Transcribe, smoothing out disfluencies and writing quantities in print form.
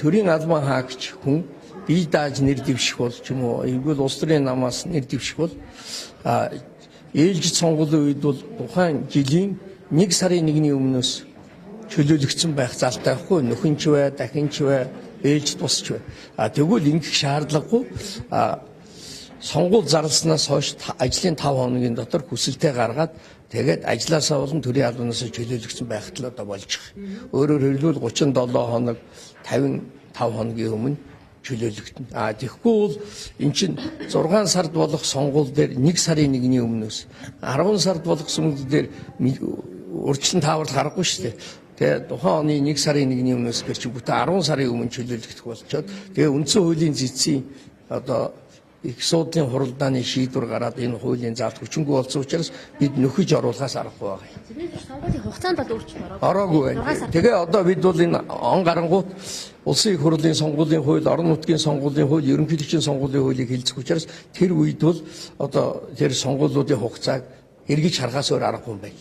Төрийн албан хаагч хүн бие дааж нэр дэвших бол ч юм уу эргүүл улс төрийн намаас нэр дэвших бол ээлжид сонгуулийн үед бол тухайн жилийн 1 сарын 1-ний өмнөөс чөлөөлөгдсөн байх залтай байхгүй, нөхөнч бай, дахинч бай, ээлжид бусч бай. Тэгвэл ингэх шаардлагагүй, сонгуул зарласнаас хойш ажлын 5 хоногийн дотор хүсэлтээ гаргаад тэгээд ажлаасаа болон төрийн албанаас чөлөөлөгдсөн байхад л одоо болж байгаа. Өөрөөр хэлбэл 37 хоног 55 хоногийн өмнө чөлөөлөгдөнө. Тэгэхгүй бол эн чинь 6 сард болох сонгуул дээр 1 сарын 1-ний өмнөөс 10 сард болох сонгуул дээр урьдчилан тааварлах аргагүй шүү дээ. Тэгээ тухайн оны 1 сарын 1-ний өмнөөс гэр чи бүтэн 10 сарын өмнө чөлөөлөгдөх болчоод тэгээ үндсэн хуулийн зэцсийн одоо их суудлын хуралдааны шийдвэр гараад энэ хуулийн заалт хүчингүй болсон учраас бид нөхөж оруулахаас аргагүй байгаа юм. Сонгуулийн хугацаанд бол өөрчлөлт ороогүй байна. Тэгээ одоо бид бол энэ он гарангуут улсын их хурлын сонгуулийн хууль, орон нутгийн сонгуулийн хууль, ерөнхийлөгчийн сонгуулийн хуулийг хилцэх учраас тэр үед бол одоо тэр сонгуулиудын хугацааг эргэж харахаас өөр аргагүй юм байна.